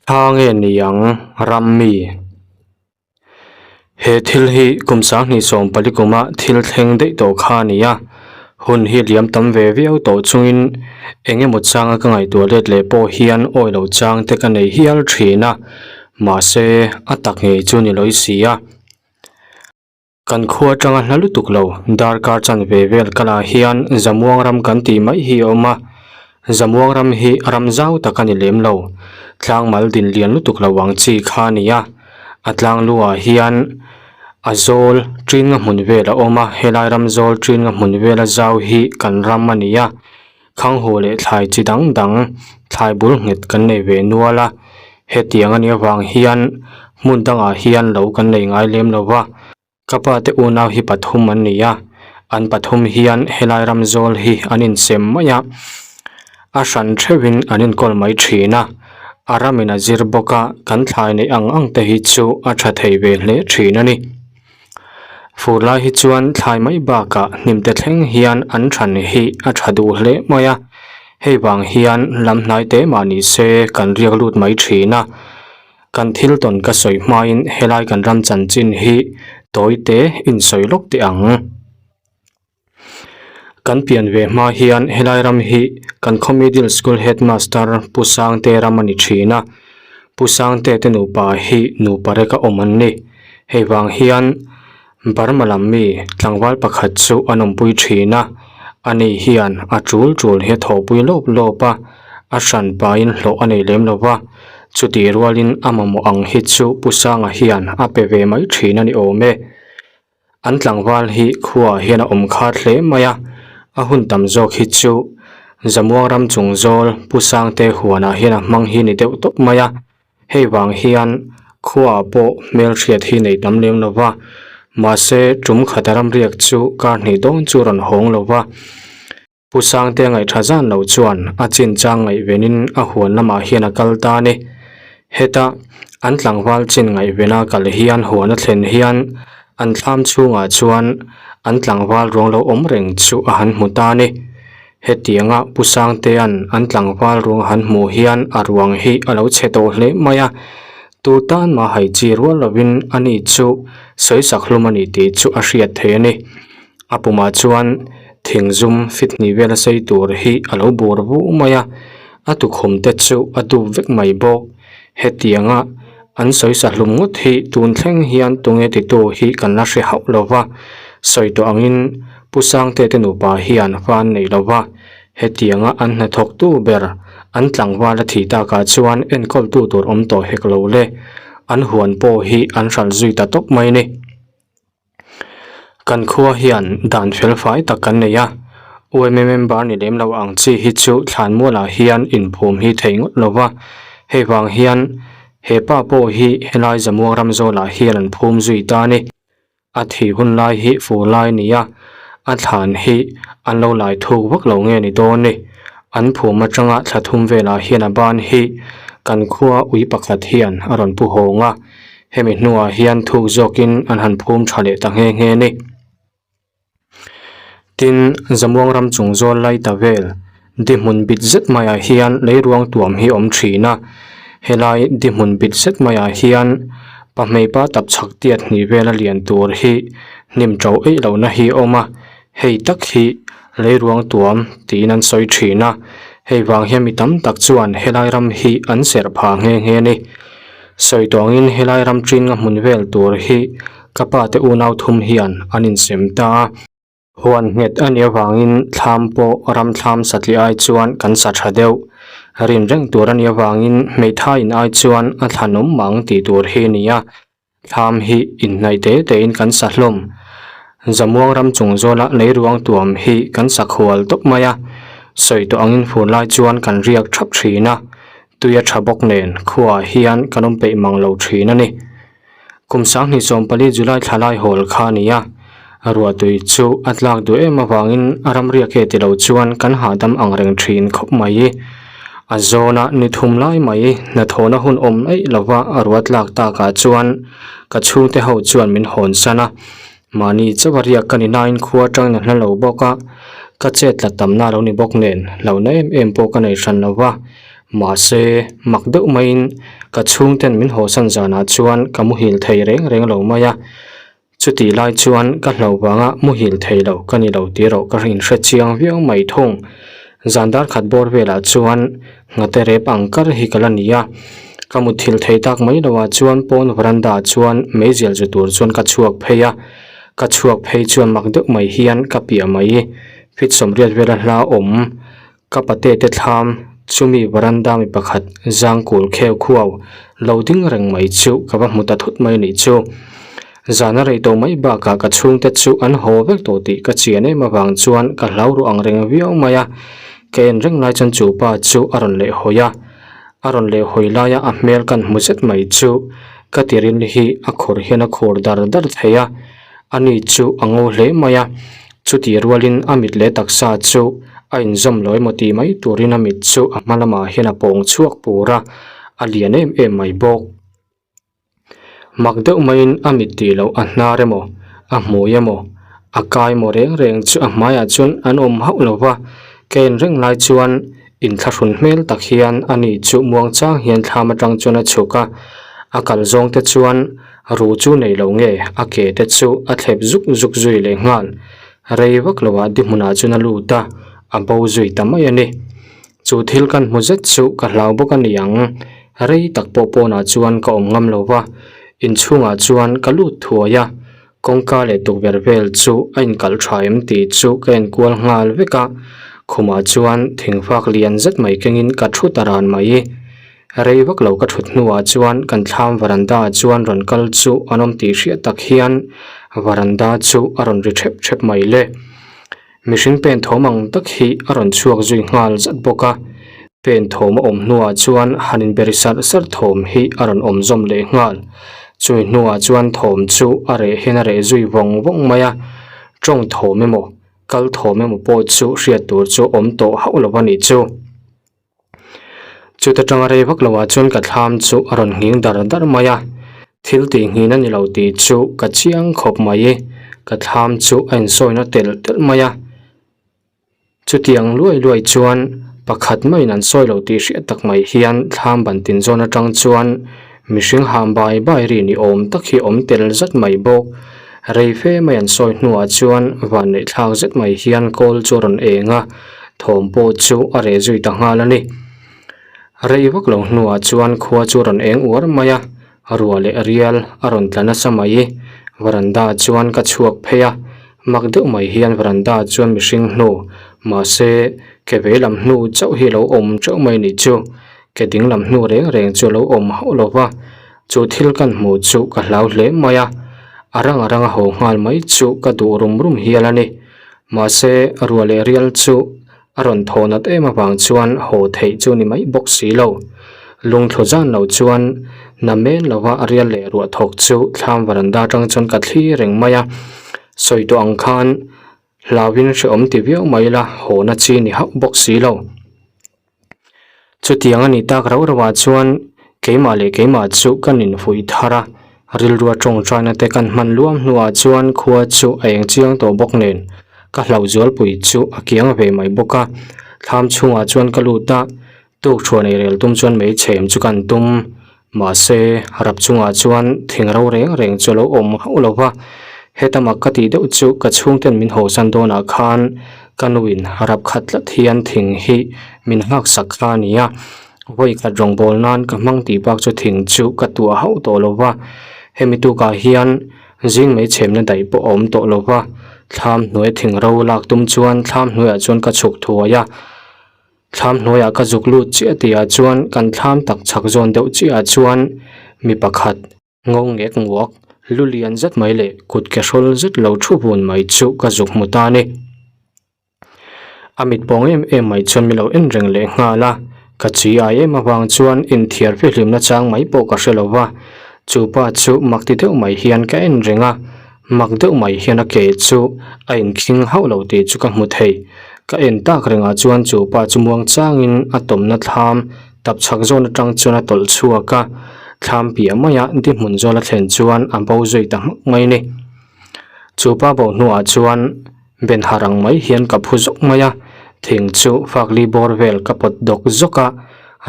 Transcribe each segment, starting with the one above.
Thla nge ni ang ram mi? He thil hi kum 2014 kuma thil thleng daih tawh kha a ni a, hun hi liam tam ve viau tawh chungin eng emaw changa ka ngaihtuah let leh pawh hian awi lo chang te ka nei hial thin a, mahse a tak ngei chu ni lawi si a. Kan khua atanga hla lutuk lo, darkar chanve vel kalah hian Zamuang ram kan tih mai hi a awm a. Zamuang ram hi ram zau tak a ni lem lo, tlang mal din lian lutuk lo ang chi kha a ni a. A tlang luah hian a zawl ṭin nga hmun vel a awm a, helai ram zawl ṭin nga hmun vela zau hi kan ram a ni a. Khanghu leh thlai chi dang dang thlai bul nghet kan nei ve nual a, hetiang a nih avang hian hmun dangah hian lo kan nei ngai lem lo va, ka pa te unau hi pathum an ni a, an pathum hian helai ram zawl hi an insem mai a, a hran theuhin an inkawl mai thin a, a ramin a zir bawk a, kan thlai neih ang ang te hi chu a tha thei ve hle thin a ni. Fur lai hi chuan thlai mai bakah hnimte thleng hian an than hi a tha duh hle mai a, hei vang hian lam hnai te mah ni se kan riak lut mai thin a, kan thil tawn ka sawi hmain helai kan ram chanchin hi tawi te insawi lawk teh ang. Kan pian ve hma hian helai ram hi kan khaw middle school headmaster Pu Sangte ram a ni thin a, Pu Sangte te nupa hi nupa reka awm an ni. Hei vang hian Burma lam mi tlangval pakhat chu an awmpui thin a, ani hian a tul tul hi a thawhpui lawp lawp a, a hran pahin hlawh a nei lem lo va, chutih rualin a mamawh ang hi chu Pu Sanga hian a pe ve mai thin a ni awm e. An tlangval hi khuaah hian a awm khat hle mai a, a hun tam zawk hi chu Zamuang ram chung zawl Pu Sangte huanah hian a hmang hi ni deuh tawp mai a, hei vang hian khuaah pawh hmelhriat hi nei tam lem lo va, mahse tum khata ramriak chu kar hnih dawn chu rawn hawng lo va. Pu Sangte ngaihṭha zan lo chuan a chinchang ngaihvenin a huan lamah hian a kal ta a ni. Heta an tlangval chin ngaihvena kal hian huan a thlen hian an thlam chhungah chuan an tlangval ruang lo awm reng chu a han hmu ta a ni. Hetianga Pu Sangtea'n an tlangval ruang a han hmuh hian a ruang hi a lo chhe tawh hle mai a, tu tan mah hai chi rual lovin ani chu sawisak hlum a ni tih chu a hriat theih a ni. A pumah chuan thing zum fit hnih vel a sei tur hi a lo bur vu mai a, a tukhum te chu a dup vek mai bawk. Hetianga an sawi sa hlum ngawt hi tun thleng hian tunge titu hi kan la hre hauh lo va, sawi tawh angin Pu Sangte te nupa hian fa an nei lo va, hetianga an hnathawktu ber an tlangval a thih takah chuan enkawltu tur awm tawh hek lo le, an huan pawh hi an hralh zui ta tawp mai a ni. Kan khua hian dan fel fai tak kan nei a, UMA member ni lem lo ang chi hi chu thlan mualah hian inphum hi thei ngawt lo va, hei vang hian he pa pawh hi helai Zamuang ram zawlah hian an phum zui ta a ni. A thih hun lai hi fur lai a ni a, a thlan hi an lo lai thuk vak lo nge ni dawn ni. An phum atanga thla thum velah hian a ban hi kan khua ui pakhat hian a rawn pu hawng a. Hemi hnuah hian thuk zawkin an han phum tha leh ta nghe nghe a ni. Tin, Zamuang ram chung zawl lai ta vel, di hmun bit zet maiah hian leiruang tuam hi a awm thin a. Helai di hmun bit zet maiah hian pahmeipa tap chhak tiat hnih vela lian tur hi hnim to eih lohna hi a awm a. Hei tak hi leiruang tuam tiin an sawi thin a. Hei vang hian mi tam tak chuan helai ram hi an serh phah nghe nghe a ni. Sawi tawngin helai ram ṭinga hmun vel tur hi ka pa te unau thum hian an insem ta a. Huan nghet a nih avangin thlam pawh ram thlam satliah ai chuan kan sa ṭha deuh. Rin reng tur a nih avangin hmeithai in ai chuan a thlanawm mang tih tur hi a ni a. Thlam hi inhnaih te tein kan sa hlawm. Zamuang ram chung zawla leiruang tuam hi kan sa khual tawp mai a. Sawi tawh angin fur lai chuan kan riak thap thin a. Tui a tha bawk nen khuaah hian kan awm peih mang lo thin a ni. Kum 2014 July thla lai hawl kha a ni a. Ruahtui chu a tlak duh em avangin a ram riak e ti lo chuan kan hahdam ang reng thin khawp mai. A zawna ni thum lai mai hnathawhna hun awm eih lova a ruah tlak takah chuan ka chhungte ho chuan min hawn san a. Mahni chauh a riak ka ni nain khua atangin a hla lo bawk a, ka chet tla tamna a lo ni bawk nen hlauhna em em pawh ka nei hran lo va. Mahse, mak deuh maiin ka chhungten min hawsan zanah chuan ka muhil thei reng reng lo mai a. Chutih lai chuan ka hlo vanga muhil thei lo ka ni lo tih erawh ka inhre chiang viau mai thung. Zan dar khat bawr velah chuan nghate rep ang kar hi ka la ni a. Ka mutthilh thei tak mai loah chuan pawn veranda ah chuan meizial zu tur chuan ka chhuak phei a. Ka chhuak phei chuan mak deuh mai hian ka piah mai. Fit sawmriat vela hla awm Ka pate te thlam chumi veranda mi pakhat zangkul kheu khuau lo ding reng mai chu ka va hmu ta thut mai nih chu. Zan a rei tawh mai bakah ka chhungte chu an haw vek tawh tih ka chian em avang chuan ka hlau ruh ang reng viau mai a. Ka en reng lai chuan chu pa chu a rawn leh hawi a, a rawn leh hawi laia a hmel kan hmu zet mai chu ka tiril hi a khawr hian a khur dar dar thei a, ani chu a ngo hle mai a. Chutih rualin a mit leh taksa chu a inzawm lo emaw tih mai turin a mit chu a hma lamah hian a pawng chhuak pur a, a lian em em mai bawk. Mak deuh maiin a mit tih loh a hnar emaw, a hmui emaw, a kai emaw reng reng chu a hmaiah chuan an awm hauh lo va, ka en reng lai chuan inthlahrun hmel tak hian ani chu muangchang hian thlam atang chuan a chhuk a, a kal zawng te chuan Ru chu nei lo nge a ke te chu a thlep zuk zuk zui leh nghal. Rei vak lo ah di hmunah chuan a lut a, a bo zui ta mai a ni. Chu thil kan hmu zet chu ka hlau bawk a ni ang. Rei tak pawh pawnah chuan ka awm ngam lo va, inchhungah chuan ka lut thuai a, kawngka leh tukverh vel chu a inkalh tha em tih chu ka enkual nghal vek a, khumah chuan thingfak lian zet mai kengin ka thu ta ran mai. Rei vak lo ka thut hnuah chuan kan thlam varanda ah chuan rawn kal chu an awm tih hriat tak hian varanda chu a rawn ri thep thep mai le. Mihring pen thawm ang tak hi a rawn chhuak zui nghal zat bawk a, pen thawm a awm hnuah chuan han inberi sarh sarh thawm hi a rawn awm zawm leh nghal. Chumi hnuah chuan thawm chu a reh hian a reh zui vawng vawng mai a, tawng thawm emaw kal thawm emaw pawh chu hriat tur chu awm tawh hauh lo a nih chu. Chuta tanga rei vak loah chuan ka thlam chu a rawn nghing dar dar mai a, thil tih nghin a ni lo tih chu ka chiang khawp mai. Ka thlam chu a insawina telh telh mai a, chutiang luai luai chuan pakhat maiin an sawi lo tih hriat tak mai hian thlam ban tin zawn atang chuan mihring ham bai bai ri ni awm tak hi awm tel zat mai bawk. Rei fe mai an sawi hnuah chuan vanneih thlak zet mai hian kawl chu a rawn eng a. Thawm pawh chu a reh zui ta nghal a ni. Rei vak lo hnuah chuan khua chu a rawn eng uar mai a, ruah leh rial a rawn tla nasa mai. Varanda chuan ka chhuak phei a, mak deuh mai hian varanda chuan mihring hnu, mahse ke vei lam hnu chauh hi a lo awm teuh mai nih chu. Ke ding lam hnu reng reng chu a lo awm hauh lo va, chu thil kan hmuh chu ka hlau hle mai a, a rang a rang a haw nghal mai chu ka duh rum rum hial a ni. Mahse, ruah leh rial chu a rawn thaw nat em avang chuan haw theih chu ni mai bawk si lo. Lungthlu zan lo chuan na men lova a rial leh ruah thawk chu thlam varanda atang chuan ka thli reng mai a. Sawi tawh ang khan hlauhin hrehawm ti viau mai la haw na chi ni hauh bawk si lo. Chutiang a nih tak rauh rauhah chuan keimah leh keimah chu kan infuih thar a, rilrua tawngtaina te kan hman luam hnuah chuan khua chu a eng chiang tawh bawk nen ka hlauh zualpui chu a kiang ve mai bawk a. Thlam chhungah chuan ka lut a, tukṭhuan ei rel tum chuan meichhem chu kan tum. Mahse, rap chungah chuan thing ro reng reng chu a lo awm hauh lo va, heta mak ka tih deuh chu ka chhungten min hawsan dawnah khan ka nuin rap khat tlat hian thing hi min nghak sak kha a ni a, vawi khat rawngbâwl nan ka hmang tih bak chu thing chu ka tuah hauh tawh lo va, hemi tukah hian zing mai chhemna daih pawh a awm tawh lo va, thlam hnuai thing ro lak tum chuan thlam hnuaiah chuan ka chhuk thuai a. Thlam hnuaiah ka zuk lut chiah tihah chuan kan thlam tak chhak zawn deuh chiahah chuan mi pakhat ngo ngek nguak lu lian zet mai leh kut ke hrawl zet lo thu vun mai chu ka zuk hmu ta a ni. A mit pawng em em mai chuan mi lo en reng leh nghal a, ka chi ai em avang chuan inthiar fihlimna chang mai pawh ka hre lo va, chu pa chu mak ti deuh mai hian ka en reng a. Mak deuh mai hian a ke chu a inkhing hauh lo tih chu ka hmu thei. Ka en tak rengah chuan chu pa chu muang changin a tawmna thlam tap chhak zawn atang chuan a tawlh chhuak a, thlam piah maia di hmun zawl a thlen chuan a bo zui ta hmak mai ni. Chu pa bo hnuah chuan ben har ang mai hian ka phu zawk mai a, thing chu fakli bawr vel ka pawt dawk zawk a.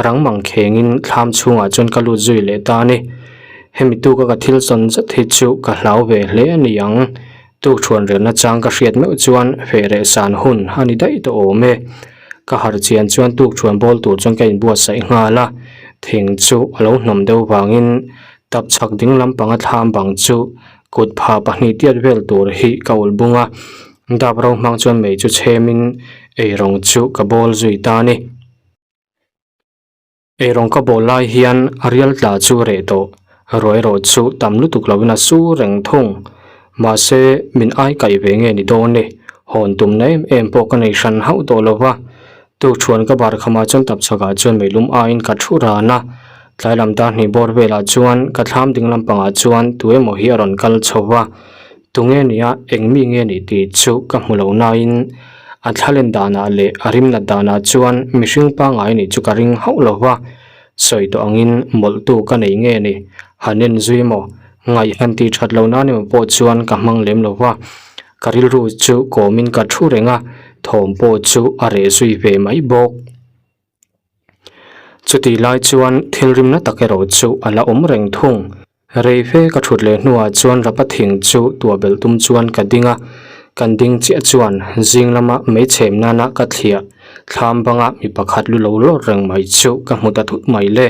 Rang mang khengin thlam chhungah chuan ka lut zui leh ta a ni. Hemi tuka ka thil chawn zet hi chu ka hlau ve hle a ni ang. Tukṭhuan relna chang ka hriat meuh chuan feh reh san hun a ni daih tawh awm e. Ka harh chian chuan tukṭhuan bawl tur chuan ka inbuatsaih nghal a, thing chu a lo hnawm deuh vangin tap chhak ding lampanga thlam bang chu kut pha pahnih tiat vel tur hi ka ulh bung a, dap ro hmang chuan mei chu chhemin eirawng chu ka bawl zui ta a ni. Eirawng ka bawl lai hian a rial tla chu reh tawh, ruai erawh chu tam lutuk loin a su reng thung. Mahse, min ai kaih ve nge ni dawn ni, hawn tumna em em pawh ka nei hran hauh tawh lo va. Tukṭhuan ka bar khamah chuan tapchhakah chuan meilum aiin ka thu ran a, tlai lam dar hnih bawr velah chuan ka thlam ding lampangah chuan tu emaw hi a rawn kal chho va. Tunge nia eng mi nge nih tih chu ka hmu lo nain a thlalen danah leh a rimnat danah chuan mihring pangngai nih chu ka ring hauh lo va, sawi tawh angin mawlhtu ka nei nge ni, han en zui maw, ngaih han tih that lo nan emaw pawh chuan ka hmang lem lo va, ka rilru chu kawmin ka thu reng a, thawm pawh chu a reh zui ve mai bawk. Chutih lai chuan thil rimna tak erawh chu a la awm reng thung. Rei fe ka thut leh hnuah chuan rapa thing chu tuah belh tum chuan ka ding a, kan ding chiah chuan zing lama mei chhem nana ka thliah thlam banga mi pakhat lu lo lawr reng mai chu ka hmu ta thut mai le.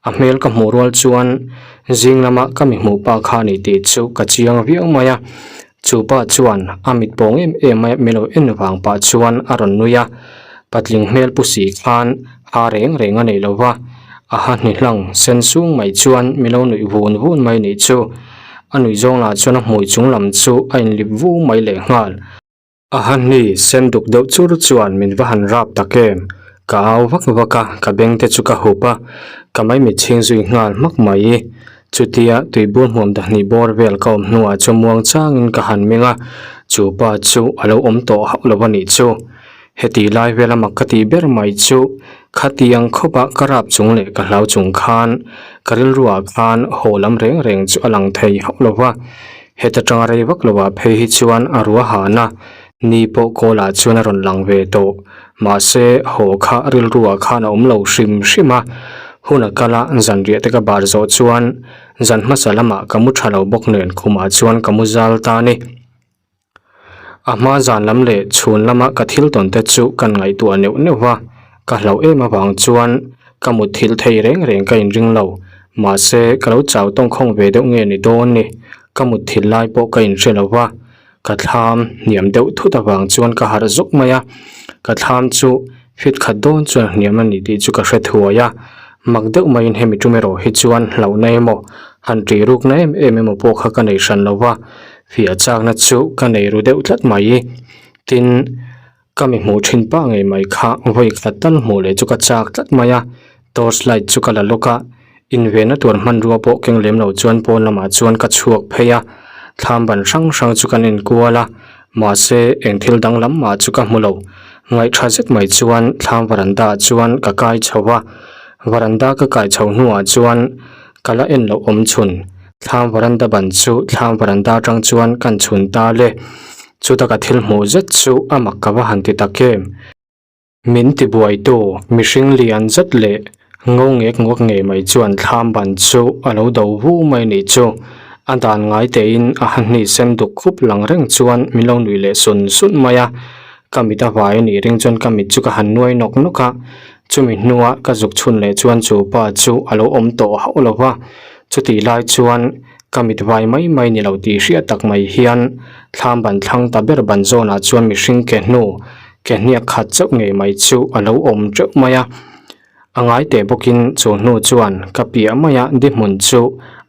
A hmel ka hmuh rual chuan zing lama ka mi hmuh pa kha a ni tih chu ka chiang viau mai a. Chu pa chuan a mit pawng em em mai min lo en vang pah chuan a rawn nui a, patling hmel pu si khan ha reng reng a nei lo va, a ha hni hlang sen sung mai chuan min lo nuih vun vun mai nih chu. A nuih zawng lah chuan a hmui chung lam chu a inlip vu mai leh nghal. A ha hni sen duk deuh chur chuan min va han rap tak em? Ka au vak vak a, ka beng te chu ka hup a, ka maimit chhing zui nghal hmak mai. Chutia tuibur hmuam dahnih bawr vel ka awm hnuah chu muang changin ka han meng a, chu pa chu a lo awm tawh hauh lo a nih chu. Heti lai vela mak ka tih ber mai chu khatiang khawpa ka rap chung leh ka hlau chung khan ka rilruah khan haw lam reng reng chu a lang thei hauh lo va. Heta tanga rei vak lovah phei hi chuan a rua hana ni pawh kawlah chuan a rawn lang ve tawh. Mahse, haw kha rilruah khan a awm lo hrim hrim a, hun a kal a, zanriah te ka bar zawh chuan zan hmasa lamah ka mu tha lo bawk nen khumah chuan ka mu zal ta a ni. A hma zan lam leh chhun lama ka thil tawn te chu kan ngaihtuah neuh neuh va, ka hlauh em avang chuan ka mut thil thei reng reng ka inring lo. Mahse, ka lo chau tawngkhawng ve deuh nge ni dawn ni, ka mut thil lai pawh ka inhre lo va, ka thlam hniam deuh thut avang chuan ka harh zawk mai a, ka thlam chu fit khat dawn chuan hniam a ni tih chu ka hre thuai a, mak deuh maiin hemi tum erawh hi chuan hlauhna emaw han ṭih rukna em em emaw pawh kha ka nei hran lo va, fiah chakna chu ka nei ru deuh tlat mai. Tin, ka mi hmuh thin pa ngei mai kha vawi khat tal hmuh leh chu ka chak tlat mai a, torch light chu ka la lawk a, invenna tur hmanrua pawh keng lem lo chuan pawn lamah chuan ka chhuak phei a, thlam ban hrang hrang chu kan enkual a, mahse eng thil danglam mah chu ka hmu lo. Ngaihṭha zet mai chuan thlam varanda ah chuan ka kai chho a, varanda ka kai chho hnuah chuan ka la en loh awm chhun. Thlam varanda ban chu thlam varanda atang chuan kan chhun ta le. Chuta ka thil hmuh zet chu a mak ka va han ti tak em. Min ti buaitu mihring lian zet leh ngo ngek ngawk ngei mai chuan thlam ban chu a lo do vu mai nih chu. A dan ngai tein a ha hni sen duk khup lang reng chuan min lo nuih leh sun sun mai a. Ka mit a vai a nih ring chuan ka mit chu ka han nuai nawk nawk a. Chumi hnua ka zuk chhun leh chuan chu pa chu a lo awm tawh hauh lo va. Chutih lai chuan ka mit vai mai mai ni lo tih hriat tak mai hian thlam ban thlang ta ber ban zawnah chuan mihring ke hnu ke hniak khat chauh ngei mai chu a lo awm teuh mai a. A ngai teh bawkin chu hnu chuan ka piah maia di hmun chu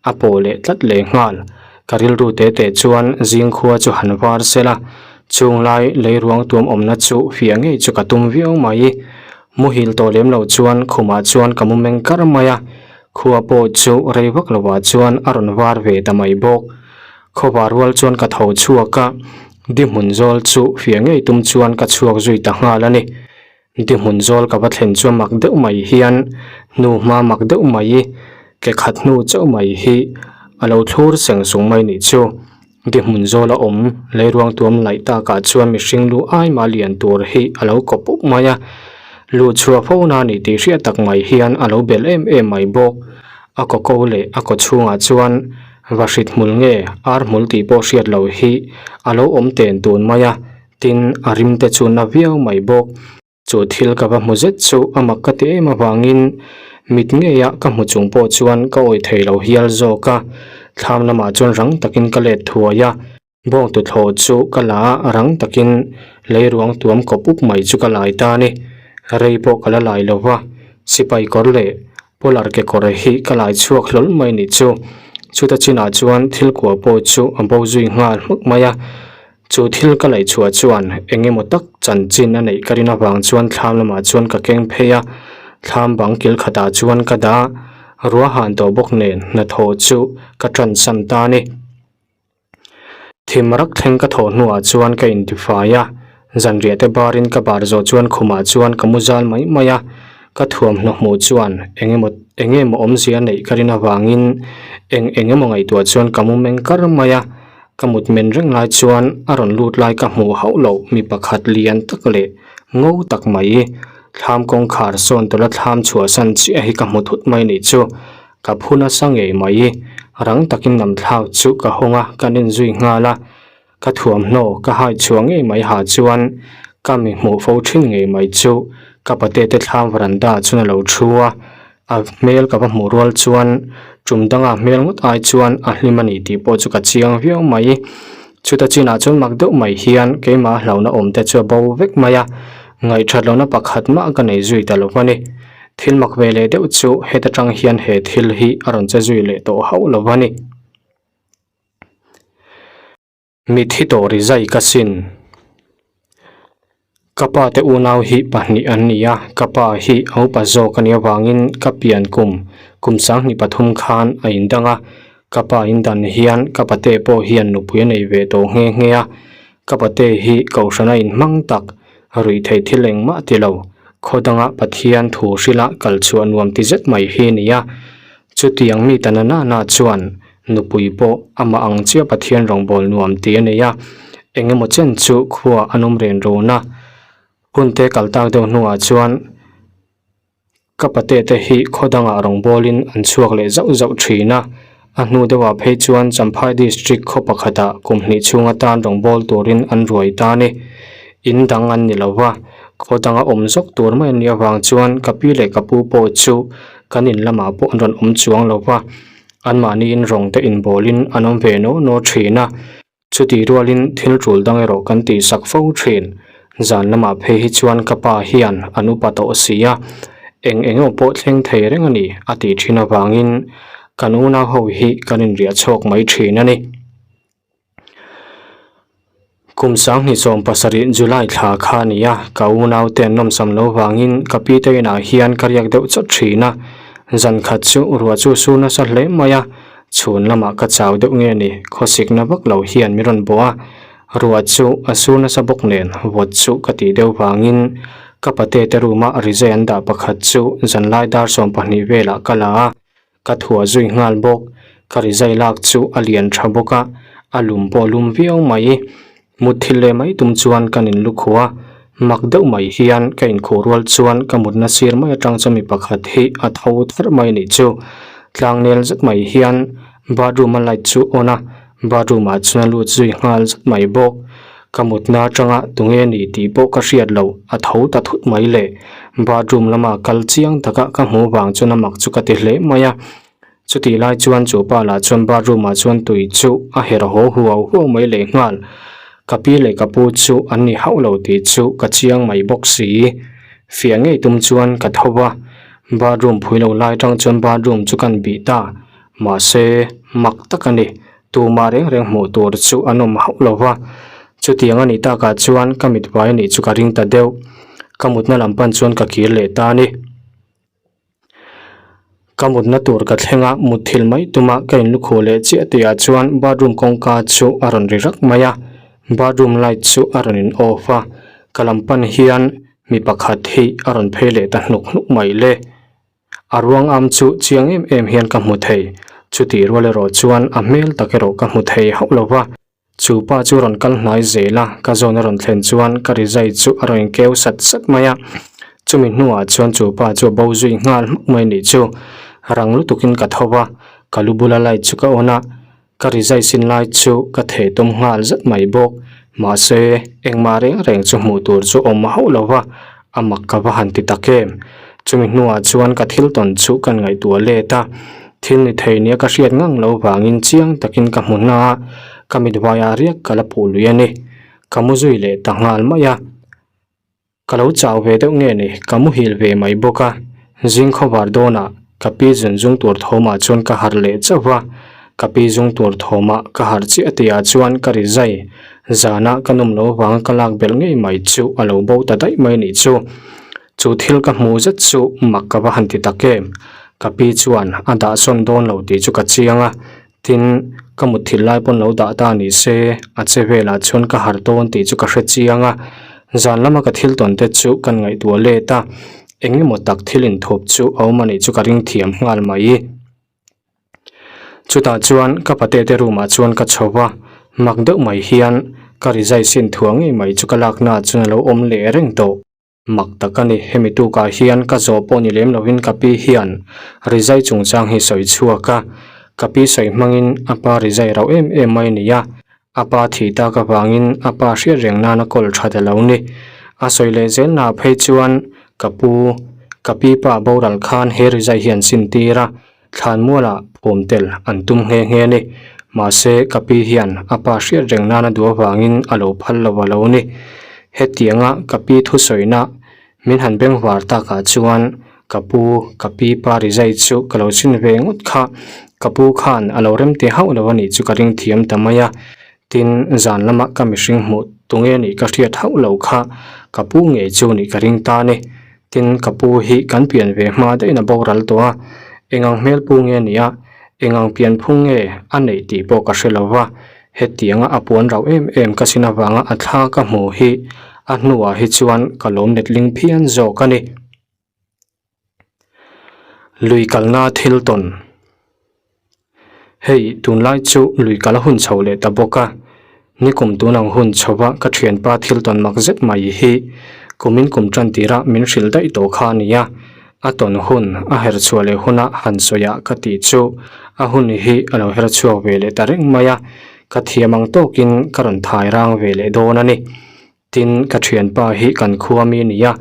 a pawh leh tlat leh nghal. Ka rilru te te chuan zing khua chu han var sel a, chung lai leiruang tuam awmna chu fiah ngei chu ka tum viau mai. Muhil tawh lem lo chuan khumah chuan ka mu meng kar mai a. Khua pawh chu rei vak lovah chuan a rawn var ve ta mai bawk. Khawvar rual chuan ka tho chhuak a, di hmun zawl chu fiah ngei tum chuan ka chhuak zui ta nghal a ni. Di hmun zawl ka va thlen chuan mak deuh mai hian hnu hma mak deuh mai, ke khat hnu chauh mai hi a lo thlur seng sung mai nih chu. Di hmun zawl a awm, leiruang tuam laih takah chuan mihring lu ai mah lian tur hi a lo kawp up mai a. Luh chhuah fo na ni tih hriat tak mai hian a lo bel em em mai bawk. A kaw ko leh a kaw chhungah chuan vahrit hmul nge ar hmul tih pawh hriat loh hi a lo awm ten tun mai a, tin a rim te chu na viau mai bawk. Chu thil ka va hmu zet chu a mak ka ti em avangin mit ngeia ka hmu chung pawh chuan ka awih thei lo hial zawk a, thlam lamah chuan rang takin ka let thuai a. Bawng tuthlawh chu ka la a, rang takin leiruang tuam kawp up mai chu ka lai ta a ni. Rei pawh ka la lai lo va, sipai kawr leh polar kekawr hi ka lai chhuak hlawl mai nih chu. Chuta chinah chuan thil kua pawh chu a bo zui nghal hmak mai a. Chu thil ka laih chhuah chuan eng emaw tak chanchin a neih ka rin avang chuan thlam lamah chuan ka keng phei a, thlam bang kil khatah chuan ka dah a, ruah han tawh bawk nen hnathawh chu ka ṭansan ta a ni. Thim rak thleng ka thawh hnuah chuan ka intifai a, zanriah te barin ka bar zawh chuan khumah chuan ka mu zal mai mai a, ka thuamhnaw hmuh chuan eng emaw eng emaw awmzia neih ka rin avangin eng eng emaw ngaihtuah chuan ka mu meng kar mai a, ka mut men reng lai chuan a rawn lut lai ka hmuh hauh loh mi pakhat lian tak leh ngo tak mai thlam kawngkhar sawn tawlh a thlam chhuahsan chiah hi ka hmu thut mai nih chu. Ka phu nasa ngei mai. Rang takin lamthlak chu ka hawng a, ka nen zui nghal a. Ka thuamhnaw ka hai chhuah ngei mai ha chuan ka mi hmuh fo thin ngei mai chu ka pate te thlam veranda chuan a lo thu a. A hmel ka va hmuh rual chuan tum danga hmel ngawt ai chuan a hlim a ni tih pawh chu ka chiang viau mai. Chuta chinah chuan mak deuh mai hian keimah hlauhna awm te chu a bo vek mai a, ngaihthat lohna pakhat mah ka nei zui ta lo a ni. Thil mak ve leh deuh chu heta tang hian he thil hi a rawn che zui leh tawh hauh lo a ni. Mitthi tawh ri zai ka sin. Ka pa te unau hi pahnih an ni a, ka pa hi a upa zawk a nih avangin ka pian kum kum sanghnih pathum khan a indang a, ka pa indan hian ka pate pawh hian nupui a nei ve tawh nghe nghe a, ka pate hi kohhran a inhmang tak ruih theih thil engmah ti lo, khaw danga Pathian thu hrila kal chhuah nuam ti zet mai hi a ni a, chutiang mi ta na na na chuan Nupui pawh amah ang chiah Pathian rawngbâwl nuam tih a nei a, eng emaw chen chu khua an awm ren rûn a. Hunte kal tâk deuh hnuah chuan ka pate te hi khaw dangah rawngbâwlin an chhuak leh zauh zauh ṭhîn a. A hnu deuhah phei chuan Champhai District khaw pakhatah kum hnih chhung atan rawngbâwl tûrin an ruai ta a ni. In dang an ni lo va, khaw danga awm zawk tûr mai an nih avâng chuan ka pi leh ka pu pawh chu kan in lamah pawh an rawn awm chuang lo va. Anmahniin rawng te inbawlin an awm ve naw naw thin a, chutih rualin thil tul dang erawh kan tihsak fo thin. Zan lamah phei hi chuan ka pa hian an upa tawh si a, eng eng emaw pawh thleng thei reng a ni a tih thin avangin kan unau ho hi kan inriah chhuak mai thin a ni. Kum sanghnih 70 July thla kha a ni a, ka unaute an nawmsam lo vangin ka pi te inah hian ka riak deuh chawt thin a. Zan khat chu ruah chu sur nasa hle mai a, chhun lamah ka chau deuh nge ni, khawsikna vak lo hian min rawn bawh a. Ruah chu a sur nasa bawk nen vawt chu ka tih deuh vangin ka pate te room-a rizai an dah pakhat chu zanlai dar 12 velah ka la a. Ka thuah zui nghal bawk. Ka rizai lak chu a lian tha bawk a, a lum pawh a lum viau mai. Mutthilh leh mai tum chuan kan in lukhuh a, mak deuh mai hian ka inkhuh rual chuan ka mutna sir mai atang chuan mi pakhat hi a tho tharh mai a nih chu. Tlangnel zet mai hian bathroom a light chu on a, bathroom ah chuan a lut zui nghal zet mai bawk. Ka mutna atanga tunge ni tih pawh ka hriat loh a tho ta thut mai le. Bathroom lama kal chiang taka ka hmuh vang chuan a mak chu ka ti hle mai a. Chutih lai chuan chu pa lah chuan bathroom ah chuan tui chu a herh haw huau huau mai leh nghal. Ka pi leh ka pu chu an ni hauh lo tih chu ka chiang mai bawk si. Fiah ngei tum chuan ka tho va, bathroom phui lo lai tang chuan bathroom chu kan bih ta. Mahse, mak tak a ni. Tumah reng reng hmuh tur chu an awm hauh lo va, chutiang a nih takah chuan ka mit vai a nih chu ka ring ta deuh. Ka mutna lam pan chuan ka kir leh ta a ni. Ka mutna tur ka thleng a, mutthilh mai tuma ka inlukhuh leh chiah tihah chuan bathroom kawngka chu a rawn ri rak mai a, bathroom light chu a rawn in off a, ka lam pan hian mi pakhat hi a rawn phei leh ta hnuk hnuk mai le. A ruang am chu chiang em em hian ka hmu thei. Chutih rual erawh chuan a hmel tak erawh ka hmu thei hauh lo va. Chu pa chu rawn kal hnai zel a, ka zawn a rawn thlen chuan ka rizai chu a rawn inkeu sat sat mai a. Chumi hnuah chuan chu pa chu a bo zui nghal hmak mai nih chu. Rang lutukin ka tho va, ka lu bula light chu ka on a, ka rizai sin lai chu ka theh tum nghal zet mai bawk. Mahse, engmah reng reng chu hmuh tur chu awm hauh lo va, a mak ka va han ti tak em. Chumi hnuah chuan ka thil tawn chu kan ngaihtuah let a, thil ni thei nia ka hriat ngang lo vangin chiang takin ka hmu hna a, ka mithmaiah riak ka la puh lui a ni. Ka mu zui leh ta nghal mai a. Ka lo chau ve deuh nge ni, ka muhil ve mai bawk a. Zing khawvar dawnah ka pi zun zung tur thawmah chuan ka harh leh chauh va, ka pi zung tur thawmah ka harh chiah tihah chuan ka ri zai. Zanah ka nawm lo vang ka lak belh ngei mai chu a lo bo ta daih mai nih chu. Chu thil ka hmuh zet chu mak ka va han ti tak em. Ka pi chuan a dah sawn dawn lo tih chu ka chiang a, Tin, ka mutthilh lai pawn lo dah ta ni se, a che velah chuan ka harh dawn tih chu ka hre chiang a. Zan lama ka thil tawn te chu kan ngaihtuah let a, eng emaw tak thil inthup chu a awm a nih chu ka ring thiam nghal mai. Chutah chuan ka pate te room ah chuan ka chho va, mak deuh mai hian ka rizai sin thuah ngei mai chu ka lakna ah chuan a lo awm leh reng tawh. Mak tak a ni, hemi tukah hian ka zawh pawh ni lem lovin ka pi hian rizai chungchang hi sawi chhuak a, ka pi sawi hmangin a pa rizai rauh em em mai a ni a, a pa thih tak avangin a pa hriat reng nana kawl tha ta lo ni. A sawi leh zel naah phei chuan ka pu, ka pi pa boral khan he rizai hi an sin tir a, thlanmualah phum tel an tum nghe nghe a ni. Mahse, ka pi hian a pa hriat reng nana duh avangin a lo phal lo a lo ni. Hetianga ka pi thusawina min han bengvar takah chuan ka pu, ka pi pa rizai chu ka lo chhin ve ngawt kha. Ka pu khan a lo remti hauh lo a nih chu ka ring thiam ta mai a. Tin, zan lama ka mihring hmuh tunge nih ka hriat hauh lo kha ka pu ngei chu nih ka ring ta a ni. Tin, ka pu hi kan pian ve hma daihin a boral tawh a, engang hmel pu nge nia, engang pian phung nge a neih tih pawh ka hre lo va, hetianga a puan rauh em em ka sin avanga a thla ka hmu hi a hnuah hi chuan ka lawm letling phian zawk a ni. Lui kalna thil tawn. Hei, tunlai chu lui kal a hun chho leh ta bawk a, nikum tun ang hun chho a ka thianpa thil tawn mak zet mai hi kumin kum tan tirah min hrilh daih tawh kha a ni a, a tawn hun a her chhuah leh huna han sawi ah ka tih chu a hun hi a lo her chhuak ve leh ta reng mai a, ka thiam ang tawkin ka rawn thai rang ve leh dawn a ni. Tin, ka thianpa hi kan khua mi nia,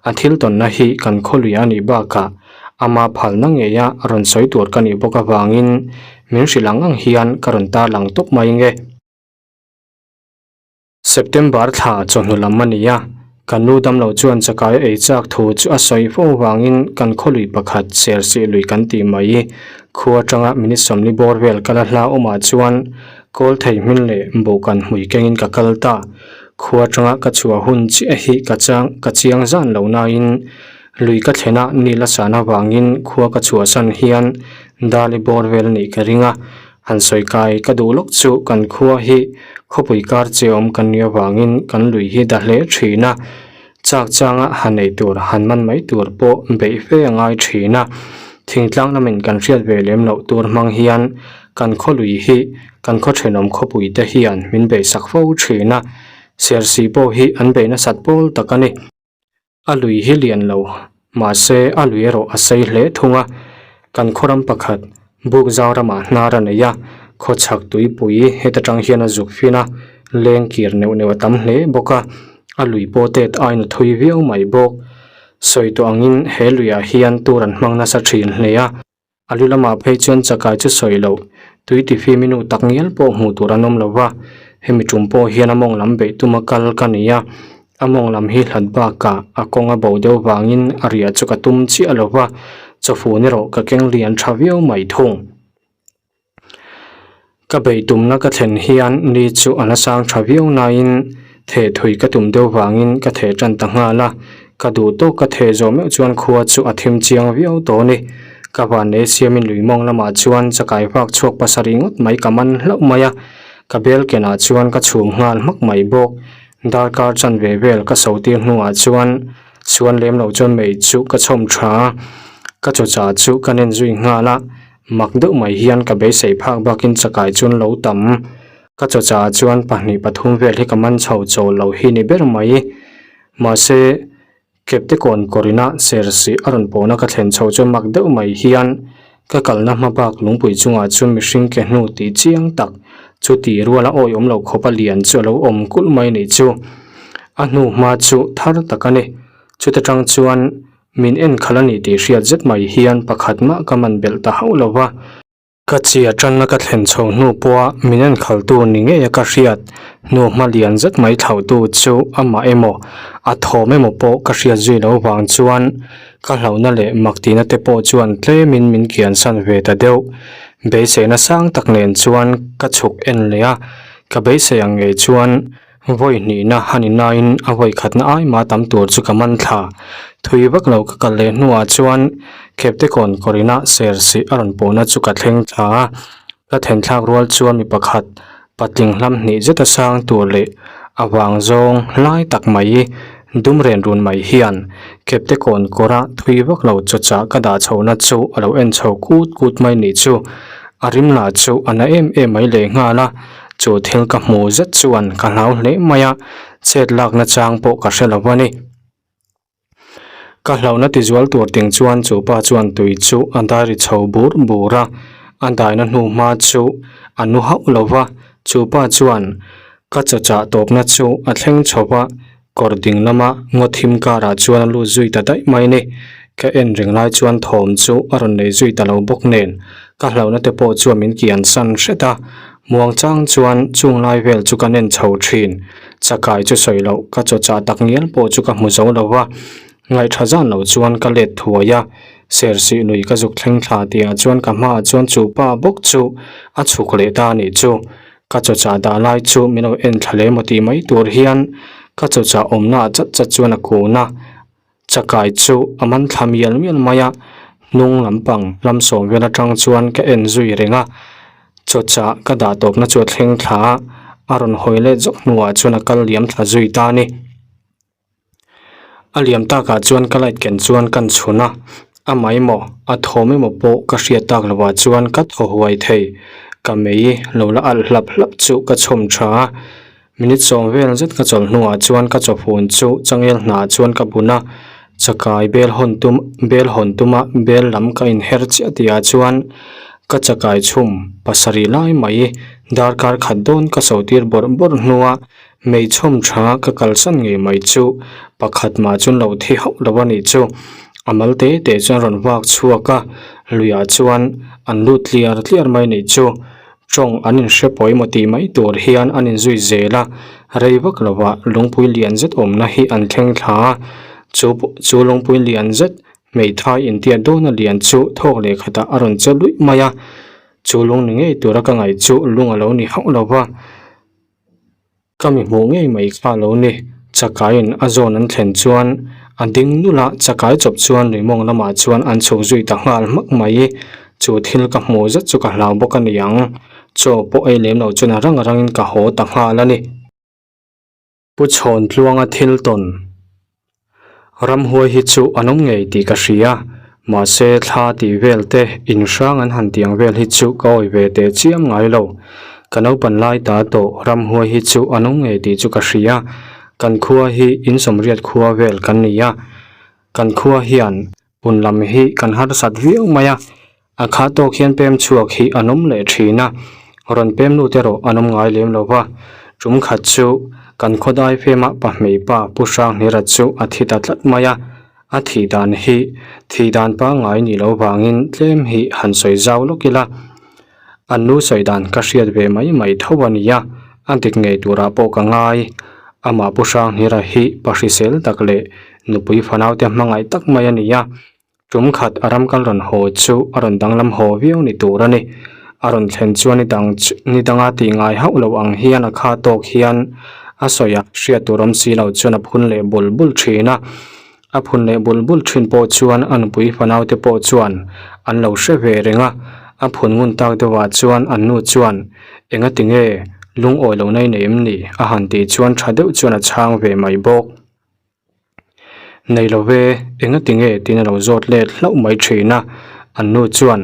a thil tawnna hi kan khawlui a nih bakah ama phalna ngeia rawn sawi tur ka nih bawk avangin min hrilh ang ang hian ka rawn tarlang tawp mai nge. September thla chawhnu lam a ni a, kan nu damlo chuan chakai ei chak thu chu a sawi fo avangin kan khawlui pakhat Sersih lui kan tih mai khua atanga minute 40 bawr vel kala hla awmah chuan kawl thei hmin leh buhkan hmui kengin ka kal ta. Khua atanga ka chhuah hun chiah hi ka chang ka chiang zan lo nain lui ka thlen a ni la san avangin khua ka chhuahsan hian Dali bawr vel nih ka ring a, han sawi kai ka duh lawk chu kan khua hi khawpui kar che awm kan nih avangin kan lui hi da hle thin a, chak changa han ei tur han man mai tur pawh beih fe a ngai thin a, thingtlang lamin kan hriat ve lem loh tur hmang hian Kan khaw lui hi kan khaw thenawm khawpui te hian min beihsak fo thin a, Sersih pawh hi an beih nasat pawl tak a ni. A lui hi lian lo, mahse a lui erawh a sei hle thung a. Kan khaw ram pakhat, Bukzau ramah hnar a nei a, khaw chhak tuipui heta tang hian a zuk fin a, leng kir neuh neuh a tam hle bawk a, a lui pawh tet aiin a thui viau mai bawk. Sawi tawh angin he luiah hian tur an hmang nasa thin hle a. A lu lamah phei chuan chakai chu sawi loh, tui tifim i nu tak ngial pawh hmuh tur an awm lo va, hemi tum pawh hian a mawng lam beih tuma kal ka ni a, a mawng lam hi hlat bakah a kawng a bo deuh vangin a riah chu ka tum chiah lo va, chawfun erawh ka keng lian tha viau mai thung. Ka beih tumna ka thlen hian ni chu a la sang tha viau nain theh thui ka tum deuh vangin ka theh tan ta nghal a, ka duh tawk ka theh zawh meuh chuan khua chu a thim chiang viau tawh a ni. Ka vannei siamin lui mawng lamah chuan chakai vak chhuak pasarih ngawt mai ka man hlauh mai a, ka bel kenah chuan ka chhum nghal hmak mai bawk. Darkar chanve vel ka so tir hnuah chuan suan lem lo chuan mei chu ka chhawm tha a, ka chawchah chu ka nen zui nghal a. Mak deuh mai hian ka beisei phak bakin chakai chuan lo tam. Ka chawchah chuan pahnih pathum vel hi ka man chho chawl lo hi ni ber mai. Mahse, Keptekawn kawrina Sersih a rawn pawhna ka thlen chho chuan mak deuh mai hian ka kalna hma bak lungpui chungah chuan mihring ke hnu tih chiang tak chu tih ruala awih awm lo khawp a lian chu a lo awm kulh mai nih chu. A hnu hma chu thar tak a ni. Chuta tang chuan min en khalh a ni tih hriat zet mai hian pakhat mah ka man belh ta hauh lo va. Ka chia tanna ka thlen chho hnu pawha min enkhaltu ni ngei a ka hriat hnu hma lian zet mai thlauhtu chu amah emaw a thawm emaw pawh ka hriat zui loh vang chuan ka hlauhna leh mak tihna te pawh chuan tlemin min kiansan ve ta deuh. Beiseina sang tak nen chuan ka chhuk en leh a, ka beisei ang ngei chuan Vawi hnihna a ni nain a vawi khatna ai mah tam tur chu ka man thla. Thui vak lo ka kal leh hnuah chuan Kheptekawn kawrina Sersih a rawn pawhna chu ka thleng thla a. Ka thenthlak rual chuan mi pakhat patling hlam hnih zeta sang tur leh a vang zawng lai tak mai dum ren run mai hian Kheptekawn kawra thui vak lo chawchah ka dah chhohna chu a lo en chho kut kut mai nih chu. A rim lah chu a na em em mai lehnghal a. Chu thil ka hmu zet chuan ka hlau hle mai a, chet lakna chang pawh ka hre lo a ni. Ka hlauhna tizual tur ting chuan chu pa chuan tui chu a dai ri chho bur bur a, a daina hnu hma chu a nu hauh lo va, chu pa chuan ka chawchah tawpna chu a thleng chho va, Kawr ding lama ngaw thim karah chuan a lut zui ta daih mai ni. Ka en reng lai chuan thawm chu a rawn nei zui ta lo bawk nen, ka hlauhna te pawh chuan min kian san hret a. Muang chang chuan chung lai vel chu ka nen chho thin. Chakai chu sawi loh ka chaw chah tak ngial pawh chu ka hmu zo lo va. Ngaihṭha zan lo chuan ka let thuai a. Sersih lui ka zuk thleng thla tihah chuan ka hmaah chuan chu pa bawk chu a chhuk leh ta a nih chu. Ka chawchah dah lai chu min lo en thla leh maw tih mai tur hian ka chawchah awmna ah chat chat chuan a kun a, chakai chu a man thla mial mial mai a, hnung lampang lam sawm vel atang chuan ka en zui reng a, chawchah ka dah tawpna chu a thleng thla a, a rawn hawi let zawk hnuah chuan a kal liam thla zui ta a ni. A liam takah chuan ka light ken chuan kan chhun a, a mai maw a thawm emaw pawh ka hriat tak lovah chuan ka thaw huai thei. Ka mei lo la alh hlap hlap chu ka chhawm tha a, minute sawm vel zet ka chawlh hnuah chuan ka chawfun chu changel hnah chuan ka bun a, chakai bel hawn tum bel hawn tuma bel lam ka inher chiah tihah chuan ka chakai chhum pasarih lai mai darkar khat dawn ka sotir bawrh bawrh hnua Hmeichhawm tha ka kalsan ngei mai chu pakhat mah chuan lo thi hauh lo a nih chu. A mal te te chuan rawn vak chhuak a, luiah chuan an lut tliar tliar mai nih chu. Tawng an inhre pawimawh tih mai tur hian an inzui zel a, rei vak lovah lungpui lian zet awmna hi an thleng thla a, chu chu lungpui lian zet hmeithai intiat dawna lian chu thawk leh khatah a rawn che luih mai a, chu lung ni ngei tura ka ngaih chu lung a lo ni hauh lo va. Ka mi hmuh ngei mai kha lo ni. Chakaiin a zawn an thlen chuan a ding nulh a, chakai chawp chuan luimawng lamah chuan an chhuk zui ta nghal hmak mai. Chu thil ka hmuh zet chu ka hlau bawk a ni ang. Chaw pawh ei lem loh chuan a rang rangin ka haw ta nghal a ni. Pu Chhawn Tluanga thil tawn Ramhuai hi chu an awm ngei tih ka hria, mahse thla tih vel te in hrang an han tiang vel hi chu ka awi ve teh chiam ngai lo. Ka naupan lai ta tawh ramhuai hi chu an awm ngei tih chu ka hria, kan khua hi insawmriat khua vel kan ni a, kan khua hian Hun lam hi kan harsat viau mai a, a khah tawk hian pem chhuak hi an awm leh thin a, rawn pem lut erawh an awm ngai lem lo va. Tum khat chu kan khawdai fema pahmei pa Pu Hranghmira chu a thi ta tlat mai a, a thih dan hi thih dan pangngai ni lo vangin tlem hi han sawi zau lawk ila. An nu sawi dan ka hriat ve mai mai tho a nia, a dik ngei turah pawh ka ngai. Amah Pu Hranghmira hi pa hrisel tak leh nupui fanaute hmangaih tak mai a ni a, tum khat a ram kal rawn haw chu a rawn danglam haw viau ni tur a ni. A rawn thlen chuan ni dang chu ni danga tih ngai hauh lo ang hian a kha tawk hian a sawi a, hriat tur awm si lo chuan a phun leh bul bul thin a. A phun leh bul bul thin pawh chuan a nupui fanaute pawh chuan an lo hre ve reng a, a phun ngun tak deuhah chuan an nu chuan Engati nge lungawi lo nai nei em ni? a han tih chuan tha deuh chuan a chhang ve mai bawk. Nei lo ve, engati nge tiin a lo zawt let hlauh mai thin a, an nu chuan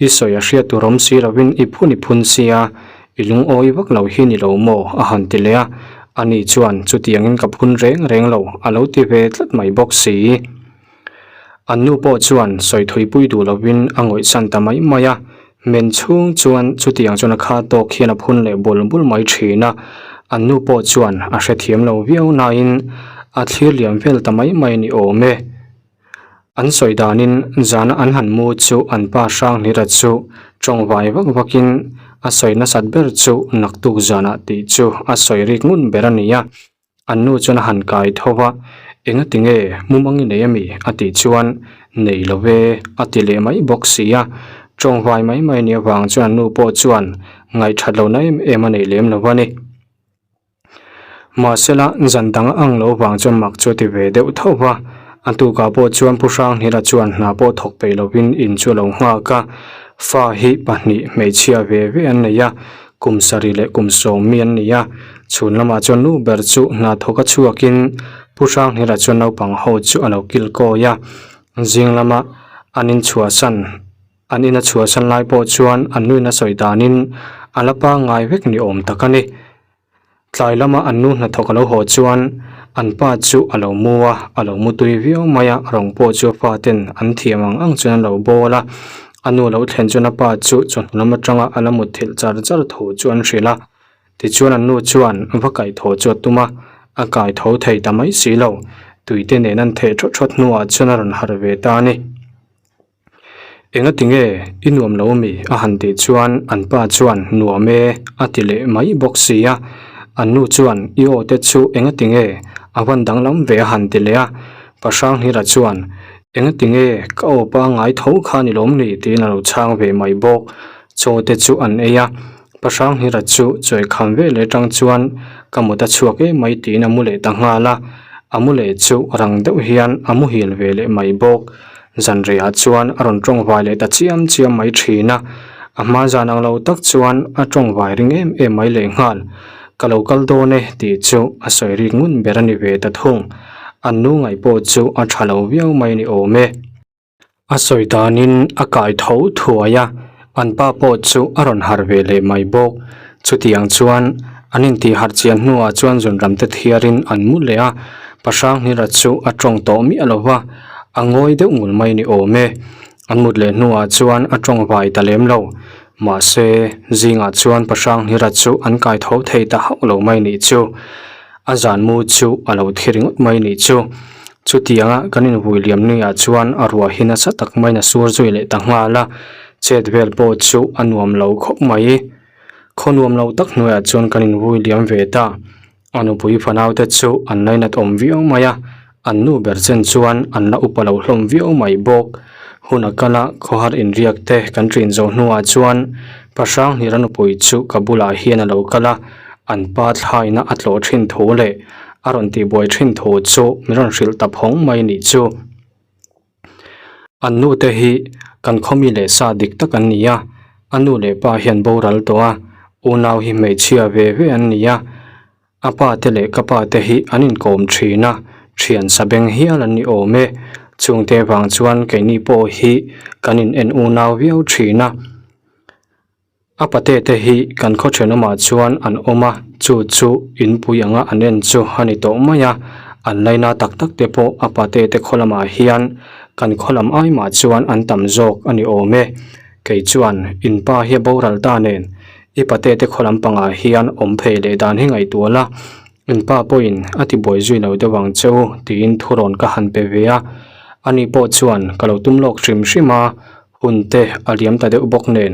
I sawi a hriat tur awm si lovin i phun i phun sia, i lungawi vak lo hi ni lo maw? a han ti leh a. Ani chuan, Chutiangin ka phun reng reng lo, a lo ti ve tlat mai bawk si. An nu pawh chuan sawi thuipui duh lovin a ngawihsan ta mai mai a, men chhung chuan chutiang chuan a kha tawk hian a phun leh bul bul mai thin a, an nu pawh chuan a hrethiam lo viau nain a thlir liam vel ta mai mai ni awm e. An sawi danin zana an han mu chu an pa Hranglira chu tawngvai vak vakin a sawi nasat ber chu naktuk zanah tih chu a sawi rik ngun ber a ni a. An nu chuan a han kai tho va, Engati nge mumang i nei a mi? a tih chuan, Nei lo ve, a ti leh mai bawk si a. Tawngvai mai mai nih avang chuan an nu pawh chuan ngaihthat lohna em em a nei lem lo a ni. Mahsela, zan dang a ang lo vang chuan mak chu a ti ve deuh tho va. A tukah pawh chuan Pu Hranghira chuan hna pawh thawk peih lovin in chu a lo nghak a. Fa hi pahnih hmeichhia ve ve an nei a, kum sarih leh kum sawm mi an ni a. Chhun lamah chuan nu ber chu hna thawk a chhuakin Pu Hranghira chuan naupang ho chu a lo kil kawi a. Zing lama an inchhuahsan An ina chhuahsan lai pawh chuan an nuin a sawi danin a la pangngai vek ni awm tak a ni. Tlai lama an nu hnathawk a lo haw chuan an pa chu a lo mu a, a lo mu tui viau mai a, rawng pawh chu a fa ten an thiam ang ang chuan an lo bawl a. A nu lo thlen chuan a pa chu chawhnu lam atanga a la mutthilh char char thu chu an hrilh a. Tichuan an nu chuan va kaihthawh chu a tum a, a kaitho thei ta mai si lo. Tuite nen an theh thawt thawt hnuah chuan a rawn harh ve ta a ni. Engati nge i nuam lo mi? a han tih chuan an pa chuan nuam e a ti leh mai bawk si a. An nu chuan i aw te chu engati nge a van danglam ve a han ti leh a. Pa Hranghira chuan engati nge ka aw pangngai tho kha ni lawm ni tiin a lo chhang ve mai bawk. Chaw te chu an ei a. Pa Hranghira chu chawi kham ve leh atang chuan ka mut a chhuak em mai tiin a mu leh ta nghal a. A mu leh chu rang deuh hian a muhil ve leh mai bawk. Zanriah chuan a rawn tawngvai leh ta chiam chiam mai thin a, a hma zan ang lo tak chuan a tawngvai ring em em mai leh nghal. Ka lo kal dawn e tih chu a sawi rik ngun ber a ni ve ta thung. An nu ngaih pawh chu a tha lo viau mai ni awm e. A sawi danin a kai tho thuai a, an pa pawh chu a rawn harh ve leh mai bawk. Chutiang chuan an intih harh chian hnuah chuan zunram te thiarin an mu leh a, Pahranghira chu a tawng tawh miah lo va, a ngawi deuh ngul mai ni awm e. An mut leh hnuah chuan a tawng vai ta lem lo. Mahse, zingah chuan Pahranghira chu an kai tho thei ta hauh lo mai nih chu. A zan mu chu a lo thi ringawt mai nih chu. Chutianga kan invui liam nuiah chuan a ruah hi nasa tak maiin a sur zui leh ta nghal a, chet vel pawh chu a nuam lo khawp mai. Khaw nuam lo tak hnuaiah chuan kan invui liam ve ta. A nupui fanaute chu an lainat awm viau mai a, an nu ber chen chuan an la upa lo hlawm viau mai bawk. Hun a kal a, khawhar inriak te kan ṭin zawh hnuah chuan Pahranghira nupui chu ka bulah hian a lo kal a, an pa thlaina a tlawh ṭhin thu leh a rawn tihbuai ṭhin thu chu min rawn hrilh ta phawng mai nih chu. An nu te hi kan khawmi leh sa dik tak an ni a, a nu leh pa hian boral tawh a, unau hi hmeichhia ve ve an ni a, a pa te leh ka pa te hi an inkawm thin a, thian sa beng hial an ni awm e, chungte vang chuan keini pawh hi kan in en unau viau thin a. A pate te hi kan khaw thenawmah chuan an awm a, chu chu inpui anga an en chu a ni tawh mai a, an laina tak tak te pawh a pate te khaw lamah hian kan khaw lam ai mah chuan an tam zawk a ni awm e. Kei chuan in pa hi a boral ta nen i pate te khaw lam pangah hian awm phei leh dan hi ngaihtuah la, in pa pawhin a ti buai zui lo deuh ang che u tiin thurawn ka han pe ve a, ani pawh chuan ka lo tum lawk hrim hrim a, Hun te a liam ta deuh bawk nen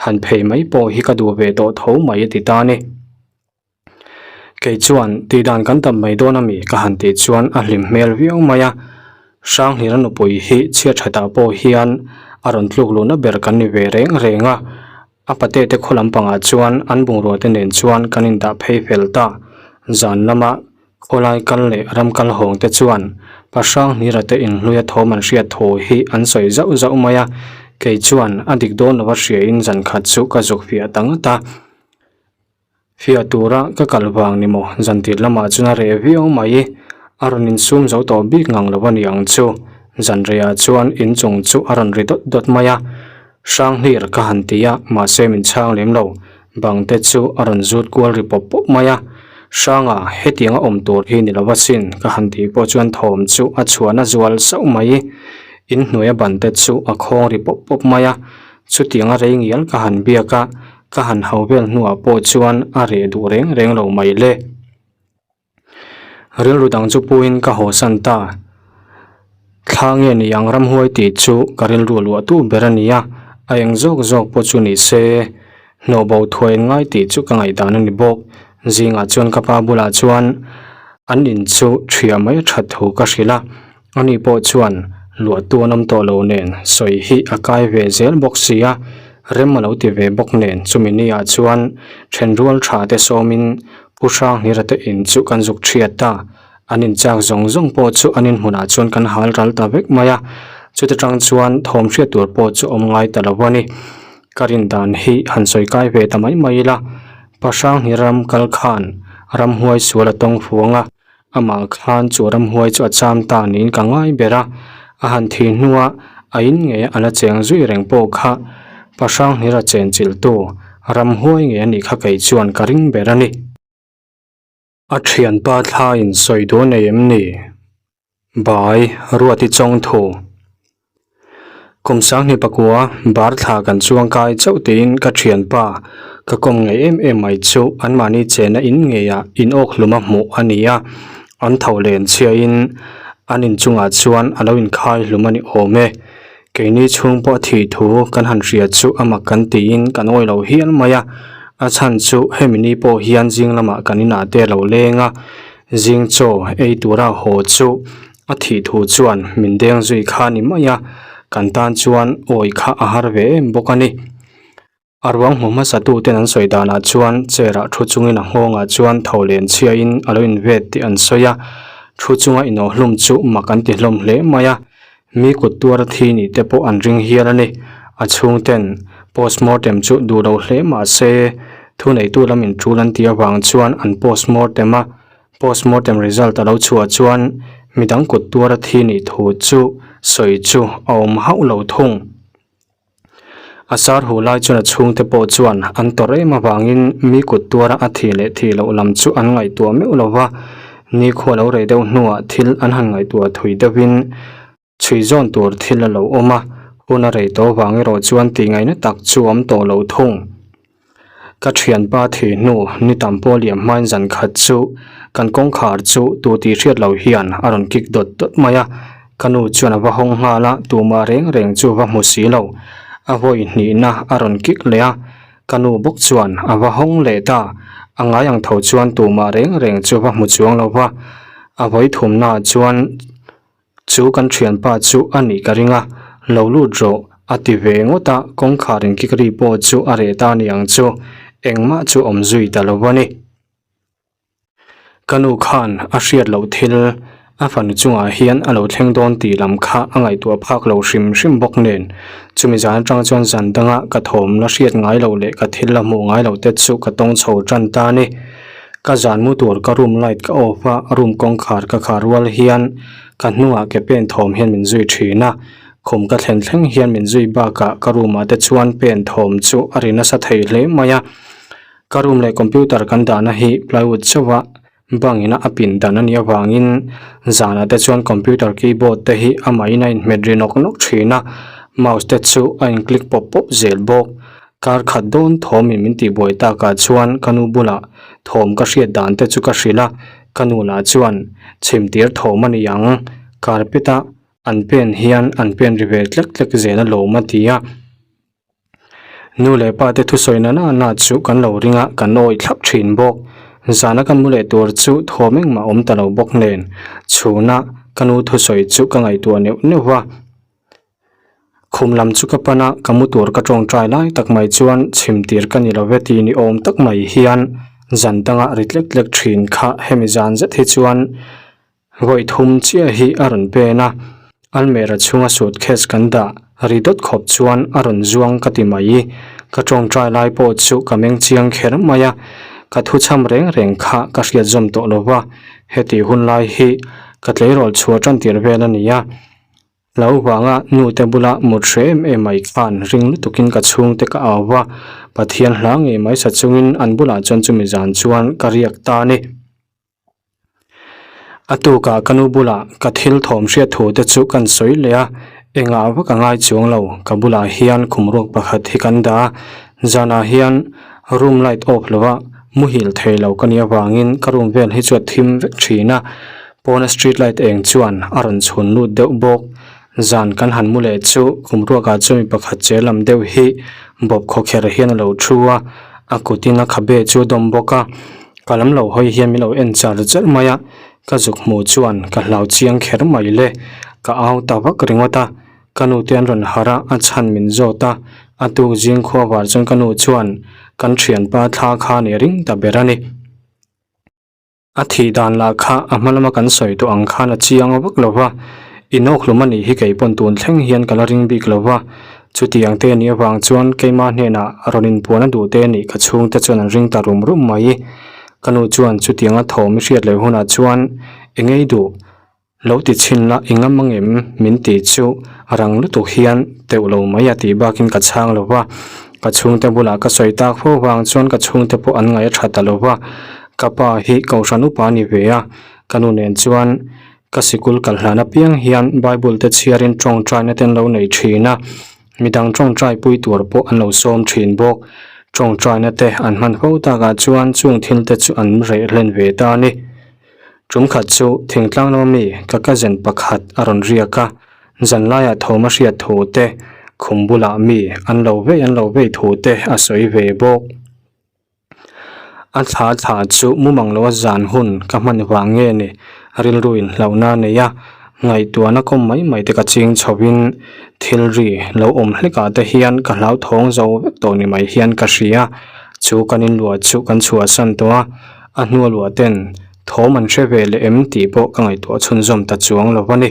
han phei mai pawh hi ka duh ve tawh tho mai a ti ta a ni. Kei chuan tih dan kan tam mai dawn ami ka han tih chuan a hlim hmel viau mai a, Hranghira nupui hi chhiat thatah pawh hian a rawn tluk luhna ber kan ni ve reng reng a, a pate te khaw lampangah chuan an bungrua te nen chuan kan indah phei fel ta. Zan lama Khawlai kal leh ram kal hawng te chuan Pahranghmira te inhluia thawm an hriat thu hi an sawi zauh zauh mai a, kei chuan a dik dawn lova hriain zan khat chu ka zuk fiah ta ngawt a. Fiah tura ka kal vang ni maw zan tir lamah chuan a reh viau mai, a rawn insum zo tawh bik ngang lo a ni ang chu. Zan reiah chuan inchung chu a rawn ri dawt dawt mai a, Hranghlir ka han ti a, mahse min chhang lem lo. Bang te chu a rawn zut kual ri pawp pawp mai a. Hranga, hetianga awm tur hi ni lo asin, ka han tih pawh chuan thawm chu a chhuahna zual sauh mai. Inhnuaia ban te chu a khawng ri pawp pawp mai a, chutianga rei ngial ka han biak a, ka han hau vel hnuah pawh chuan a reh duh reng reng lo mai le. Rilru dang chu puiin ka hawsan ta. Thla nge ni ang ramhuai tih chu ka rilru luah tu ber a ni a, a eng zawk zawk pawh chu ni se, hnawh bo thuai in ngai tih chu ka ngaihdan a ni bawk. Zingah chuan ka pa bulah chuan an in chu thiah mai a that thu ka hrilh a, ani pawh chuan luah tu an awm tawh lo nen sawi hi a kai ve zel bawk si a, rem a lo ti ve bawk nen chumi ni ah chuan thenrual tha te sawmin Pu Hranghira te in chu kan zuk thiat ta. An inchak zawng zawng pawh chu an inhmunah chuan kan hal ral ta vek mai a, chuta tang chuan thawm hriat tur pawh chu awm ngai ta lo a ni. Ka rin dan hi han sawi kai ve ta mai mai ila, Pa Hranghira ram kal khan ramhuai sual a tawng fuang a, amah khan chu ramhuai chu a cham ta niin ka ngai ber a, a han thih hnua a in ngei a la cheng zui reng pawh kha Pa Hranghira chenchilhtu ramhuai ngei a nih kha kei chuan ka ring ber a ni. A thianpa thla in sawi duh nei em ni? Bai, Ruati chawng thu. Kum sanghnih pakua bar thla kan chuang kai chauh tiin ka thianpa ka kawm ngei em em mai chu anmahni chena in ngeiah in awk hlum a hmuh a ni a, an tho len chhiain an inchungah chuan a lo inkhai hlum a ni awm e. Keini chhung pawh thih thu kan han hria chu a mak kan tiin kan awih lo hial mai a, a chhan chu hemi ni pawh hian zing lamah kan inah te lo leng a, zing chaw ei tura haw chu a thih thu chuan min deng zui kha ni mai a, kan tan chuan awih kha a har ve em bawk a ni. A ruang hmu hmasa tuten an sawi danah chuan chair ah thu chungin a nghawngah chuan tho len chhiain a lo invet tih an sawi a, thu chunga inawhhlum chu mak an ti hlawm hle mai a, mi kut tuar a thi nih te pawh an ring hial a ni. A chhungten postmortem chu duh lo hle mah se thuneitu lamin tul an tih avang chuan an postmortem a, postmortem result a lo chhuah chuan midang kut tuar a thi nih thu chu sawi chu a awm hauh lo thung. A sar hu lai chuan a chhungte pawh chuan an tawrh em avangin mi kut tuara a thih leh thih loh lam chu an ngaihtuah meuh lo va, nikhua lo rei deuh hnuah thil an han ngaihtuah thui deuhin chhui zawn tur thil a lo awm a, hun a rei tawh vang erawh chuan tih ngaihna tak chu awm tawh lo thung. Ka thianpa thih hnu ni tam pawh liam hmain zan khat chu kan kawngkhar chu tu tih hriat lo hian a rawn kik dawt dawt mai a, ka nu chuan a va hawng nghal a, tumah reng reng chu va hmu si lo. A vawi hnihna a rawn kik leh a, ka nu bawk chuan a va hawng leh ta, a ngai ang tho chuan tumah reng reng chu va hmu chuang lo va, a vawi thumnaah chuan Chu kan thianpa chu a nih ka ring a, lo lut rawh a ti ve ngawt a, kawngkhar in kik ri pawh chu a reh ta ni ang chu, engmah chu awm zui ta lo a ni. Ka nu khan a hriat loh thil a fanu chungah hian a lo thleng dawn tih lam kha a ngaihtuah phak lo hrim hrim bawk nen, chumi zan atang chuan zan danga ka thawm la hriat ngai loh leh ka thil la hmuh ngai loh te chu ka tawng chho tan ta a ni. Ka zan mu tur ka room light ka off a, room kawngkhar ka khar rual hian ka hnungah ke pen thawm hian min zui thin a, khum ka thlen thleng hian min zui bakah ka room ah te chuan pen thawm chu a ri nasa thei hle mai a. Ka room leh computer kan dahna hi plywood chauh a bang ina a pin dan a nih avangin zanah te chuan computer keyboard te hi amahin a inhmet ri nawk nawk thin a, mouse te chu a in click pawp pawp zel bawk. Kar khat dawn thawmin min tihbuai takah chuan ka nu bulah thawm ka hriat dan te chu ka hrilh a, ka nu lah chuan chhimtir thawm a ni ang, carpet a an pen hian an pen ri ve tlek tlek zel alawm a ti a. Nu leh pa te thusawi na na na chu kan lo ring a, kan awih thlap thin bawk. Zana ka mu leh tur chu thawm engmah awm ta lo bawk nen chhuna ka nu thusawi chu ka ngaihtuah neuh neuh va. Khum lam chu ka pan a, ka mu tur ka tawngtai lai tak mai chuan chhim tir ka ni lo ve tih ni awm tak mai hian zan danga ri tlek tlek thin kha hemi zan zet hi chuan vawi thum chiah hi a rawn pen a, almera chhunga suitcase kan dah ri dawt khawp chuan a rawn zuang ka ti mai. Ka tawngtai lai pawh chu ka meng chiang kher mai a, ka thuchham reng reng kha ka hriat zawm tawh lo va, heti hun lai hi ka tleirawl chhuah tan tir vel a ni a. Lo vanga nute bula mut hre em em mai khan ring lutukin ka chhungte ka au va, Pathian hla ngei mai sa chungin an bulah chuan chumi zan chuan ka riak ta a ni. A tukah ka nu bulah ka thil thawm hriat thu te chu kan sawi leh a, engah vak a ngai chuang lo, ka bulah hian khum ruak pakhat hi kan dah a, zanah hian room light off lova muhil thei lo ka nih avangin ka room vel hi chu a thim vek thin a, pawna street light eng chuan a rawn chhun lut deuh bawk. Zan kan han mu leh chu khum ruakah chuan mi pakhat che lam deuh hi bawp khawkherh hian a lo thu a, a kutin a khabe chu a dawm bawk a. Ka lam lo hawi hian min lo en char char mai a, ka zuk hmuh chuan ka hlau chiang kher mai le, ka au ta vak ringawt a, ka nu te an rawn harh a, a chhan min zawt a, a tuk zing khua var chuan ka nu chuan kan thianpa thla kha ni ring ta ber a ni. A thih dan lah kha a hma lama kan sawi tawh ang khan a chiang vak lo va, inawkhlum a nih hi kei pawn tun thleng hian ka la ring bik lo va, Chutiang te anih avang chuan keimah hnenah rawn inpuan a duh te anih ka chhungte chuan an ring ta rum rum mai. Ka nu chuan chutianga thawm i hriat leh hunah chuan i ngei duh lo ti chhin la i ngam ang em min tih chu rang lutuk hian teuh lo mai a tih bakin ka chhang lo va. Ka chhungte bulah ka sawi tak fo vang chuan ka chhungte pawh an ngaih a tha ta lo va. Ka pa hi kohhran upa a ni ve a, ka nu nen chuan Ka sikul kal hlan apiang hian Bible te chhiarin tawngtaina te an lo nei thin a, midang tawngtai pui tur pawh an lo sawm thin bawk. Tawngtaina te an hman fo takah chuan chung thil te chu an reh hlen ve ta a ni. Tum khat chu thingtlang lama mi ka cousin pakhat a rawn riak a, zanlaiah thawm a hriat thu te, khum bulah mi an lo vei an lo vei thu te a sawi ve bawk. A thla thla chu mumang loa zan hun ka hman vang nge ni rilru inhlauhna a nei a, ngaihtuahna kawm mai mai te ka ching chhovin thil ri lo awm hlekah te hian ka hlauthawng zo vek tawh ni mai hian ka hria, chu kan inluah chu kan chhuahsan tawh a, a hnua luah ten thawm an hre ve leh em tih pawh ka ngaihtuah chhunzawm ta chuang lo a ni.